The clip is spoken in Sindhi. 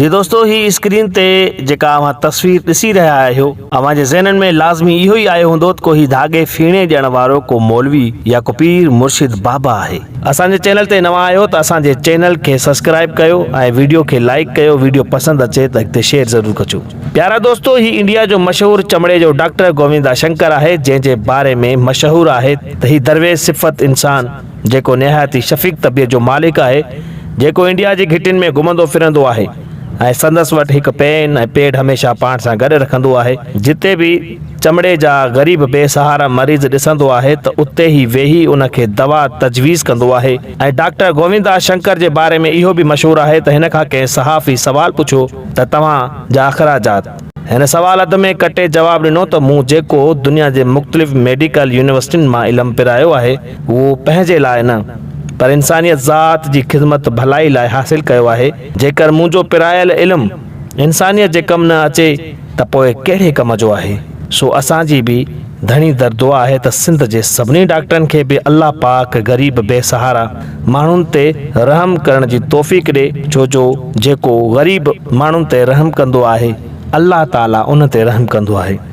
جي دوستو هي اسڪرين تي جيڪا اوهان تصوير ڏسي رهيا آهيو اوهان جي ذهنن ۾ لازمي اهو ئي آيو هوندو ته ڪو هي ڌاڳي ڦيڻي ڏيڻ وارو ڪو مولوي يا ڪو پير مرشد بابا آهي. اسان جي چينل تي نوان آهيو ته اسان جي چينل کي سسڪرائب ڪيو ۽ ويڊيو کي لائيڪ ڪيو ويڊيو پسند اچي ته اڳتي شيئر ضرور ڪجو. پيارا دوستو هي انڊيا جو مشهور چمڙي جو ڊاڪٽر گووندا شنڪر آهي جنهن جي باري ۾ مشهور آهي ته هي درويش صفت انسان جيڪو نهايت ئي شفيق طبيعت جو مالڪ آهي، جيڪو انڊيا جي گهٽين ۾ گهمندو ڦرندو آهي ۽ سندس وٽ هڪ پين ۽ پيڊ هميشه پاڻ سان گڏ رکندو آهي. جتي به چمڙي جا غريب بي سهارا مريض ڏسندو آهي ته اتي ئي ويهي ان کي دوا تجويز ڪندو آهي ۽ ڊاڪٽر گووندا شنڪر جي باري ۾ اهو به مشهور آهي ته هن کان ڪنهن صحافي سوال پڇيو ته توهان جا اخراجات هن سوال اڌ ۾ ڪٽي جواب ڏنو ته مون جيڪو دنيا جي مختلف ميڊيڪل يونيورسٽين مان علم پرايو آهي اهو پنهنجي لاء نه پر انسانيت ذات جي خدمت ڀلائي لاء حاصل ڪيو آهي جيڪر منهنجو پرايل علم انسانيت جي ڪم نه اچي ته پوء ڪهڙي ڪم جو آهي سو اسان جي به ڌڻي در دعا آهي ته سنڌ جي سڀني ڊاڪٽرن کي به الله پاڪ غريب بي سهارا ماڻهن تي رحم ڪرڻ جي توفيق ڏي ڇو جو جيڪو غريب ماڻهن تي رحم ڪندو آهي الله تعالي ان تي رحم ڪندو آهي.